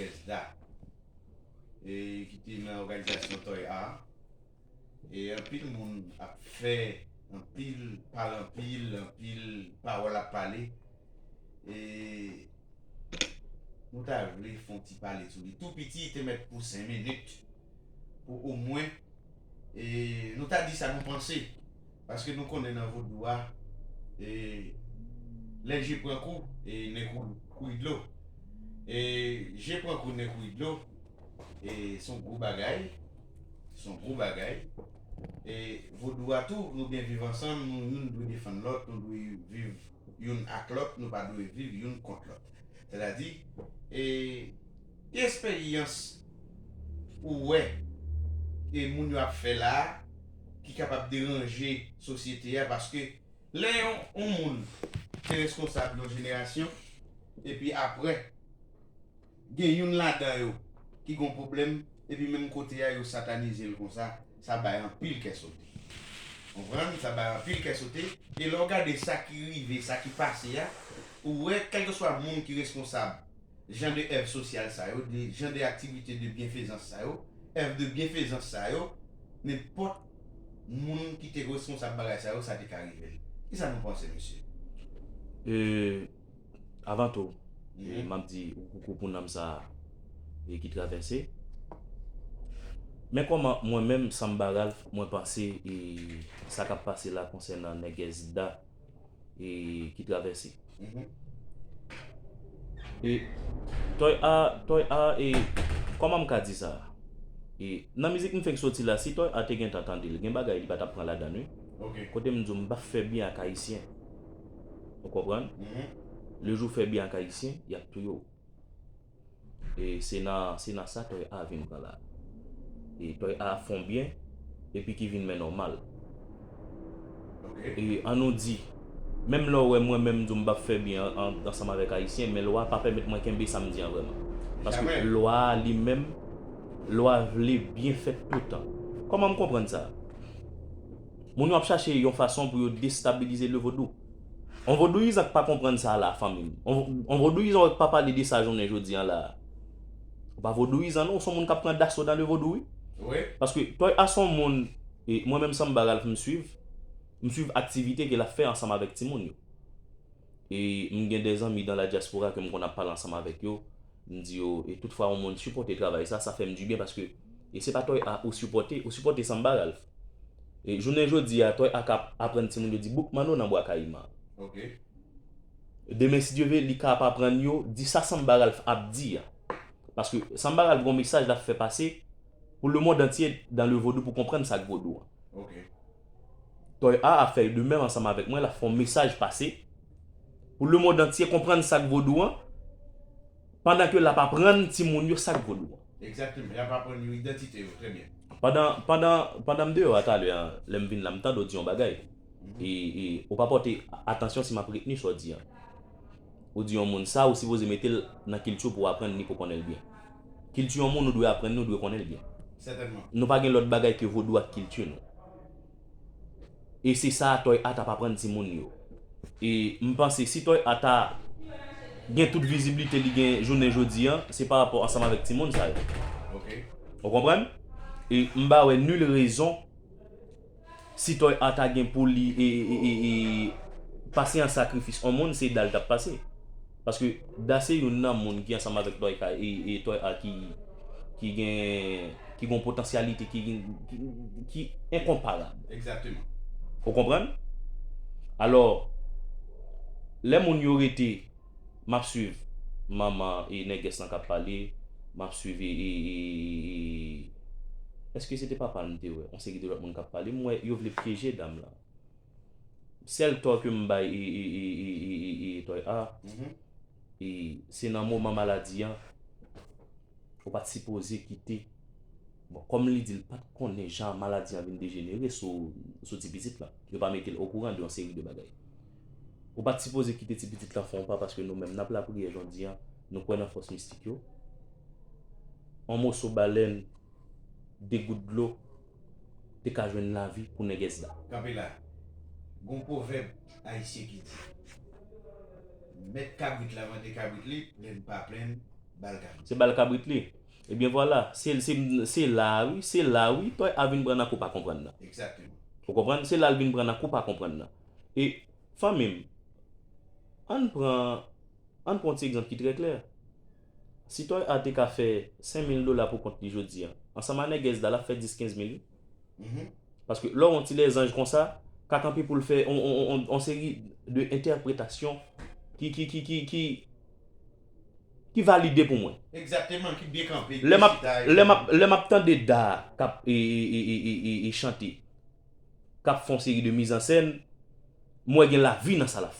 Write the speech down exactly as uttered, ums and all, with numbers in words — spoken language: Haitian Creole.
Nègès Da, e ki te nan òganizasyon Toy Art. E anpil moun ap fè anpil pale anpil, anpil pawòl ap pale. E nou ta vle fè yon ti pale sou li. Tou piti te mèt pou senk minit, pou omwen, e nou ta di sa nou panse. Paske nou konnen nan vodou a, e lè je pran kou, e nen kou, kouri dlo. E je pran kou, nen kouri dlo, e se yon gwo bagay. Se yon gwo bagay. E vodou a tou, nou gen viv ansanm, nou youn dwe defann lòt, nou dwe viv youn ak lòt, nou pa dwe viv youn kont lòt. Sètadi, e ki esperyans ou wè e moun yo ap fè la a ki kapab deranje sosyete a? Paske lè yon, yon moun te reskonsab yon jenerasyon, epi apre, gen youn ladan yo ki gon pwoblèm, epi menm kote a yo satanize l konsa, sa bay anpil kè sote. Konprann? Sa bay anpil kè sote. E lè w gade sa ki rive, sa ki pase a, ou wè kèlkeswa moun ki reskonsab jan de èv sosyal sa yo, de jan de aktivite de byenfezans sa yo, èv de byenfezans sa yo, nenpòt moun ki te reskonsab bagay sa yo, sa te ka rive l. Kisa nou panse, mesye? E, avan tou, e, m ap di ou koukou pou nanm sa a e ki travèse. Men kòman mwen menm, Samba Ralph, mwen panse e sa k ap pase la konsènan Nègès Da e ki travèse. E Toy A, Toy A, e kòman m ka di sa? E nan mizik m fenk soti la, si Toy A te gentan tande l, gen bagay li pa t ap pran ladan l, wi. Kote m di w m p ap fè byen ak Ayisyen. Ou konprann? Lejou w fè byen ak Ayisyen, y ap touye w. E se nan, se nan sa Toy A vin pran la. E Toy A fè w byen, epi ki vin men nòmal. E ann nou di, menm lè w wè mwen menm m di w m p ap fè byen an, an, ansanm avèk Ayisyen, men lwa pa pèmèt mwen kenbe sa m di an vrèman. Paske lwa a li menm, lwa vle byen fèt toutan. Kòman m konprann sa? Moun yo ap chache yon fason pou yo destabilize le vodou. On vodouyizan k pa konprann sa la, fanmi m. On, on vodouyizan wè k pa pale de sa jounen jodi an la a. Ou pa vodouyizan non, ou se yon moun k ap pran daso nan le vodou, wi. Paske Toy A se yon moun, e mwen menm Samba Ralph m swiv, m swiv aktivite ke l ap fè ansanm avèk timoun yo. E m gen de zanmi dans la diaspora ke m konn ap pale ansanm avèk yo. M di yo, e tout fwa yon moun sipòte travay sa, sa fè m dibyen paske, e se pa Toy A ou sipòte, ou sipòte Samba Ralph. E jounen jodi a, Toy A ka ap aprann timoun yo di bouk manno nan bwa kayiman. Demen, si Dye vle, li ka ap aprann yo di sa Samba Ralph ap di a. Paske Samba Ralph gon mesaj l ap fè pase pou le monde entier dans le vodou pou konprann sa k vodou an. Toy A ap fè de menm ansanm avèk mwen, l ap fè yon mesaj pase pou le monde entier konprann sa k vodou an, pandan ke l ap aprann timoun yo sa k vodou an. Egzakteman, y ap aprann yo idantite yo trè byen. Pandan, pandan, pandan m deyò a talè a, lè m vin la, m tande w di yon bagay. E, e, ou pa pòte atansyon si m ap retni sa w di an. Ou di yon moun sa, ou sipoze mete l nan kilti w pou w aprann li, pou w konnen l byen. Kilti yon moun, ou dwe aprann li, ou dwe konnen l byen. Sètènman. Nou pa gen lòt bagay ke vodou ak kilti nou. E se sa Toy A t ap aprann timoun yo. E m panse si Toy A ta gen tout viziblite li gen jounen jodi an, se pa rapò ansanm avèk timoun sa yo. Ou konprann? E m pa wè nil rezon si Toy A ta gen pou li e, e, e, e pase an sakrifis on moun, se Da l t ap pase. Paske Da se youn nan moun ki ansanm avèk Toy K e, e Toy A ki, ki gen, ki gen yon potansyalite ki, ki, ki enkonparab. Egzakteman. Ou konprann? Alò, lè moun yo rete, m ap swiv manman e nègès lan k ap pale, m ap swiv e, e, e, e, e, èske se te papa l m te wè? Yon seri de lòt moun k ap pale, m wè yo vle pyeje dam lan. Sèl tò ke m bay e, e, e, e, e, e, e, Toy A, e, se nan moman maladi an, ou pa t sipoze kite. Bon, kòm li di l pa t konnen jan maladi an vin dejenere sou, sou ti pitit lan. Yo pa mete l okouran de yon seri de bagay. Ou pa t sipoze kite ti pitit lan fè yon pa paske nou menm n ap lapriyè jodi an, nou kwè nan fòs mistik yo. On moso balèn, de gout dlo, te ka jwenn lavi pou nègès Da. Kanpe la. Gon pwovèb ayisyen ki di, mèt kabrit la mande kabrit li, plenn pa plenn, Bal kabrit. Se bal kabrit li. Ebyen vwala, se se se la wi, se la wi, Toy a vin pran nan kou pa konprann nan. Egzakteman. Ou konprann? Se la l vin pran nan kou pa konprann nan. E fanmi m, ann pran ann pran ti egzanp ki trè klè. Si Toy a te ka fè senk mil dola pou kont li jodi a, ansanm a nègès la l ap fè dis kenz mil wi. Mhm. Paske lè w yon ti lèzanj konsa, ka kanpe pou l fè on, on, on, on seri de entèpretasyon ki, ki, ki, ki, ki, ki valide pou mwen. Egzakteman, ki byen kanpe. Lè m ap lè m ap lè m ap tande Da k ap e, e, e, e, e, e, e chante, k ap fè yon seri de mizansèn, m wè gen lavi nan sa l ap fè.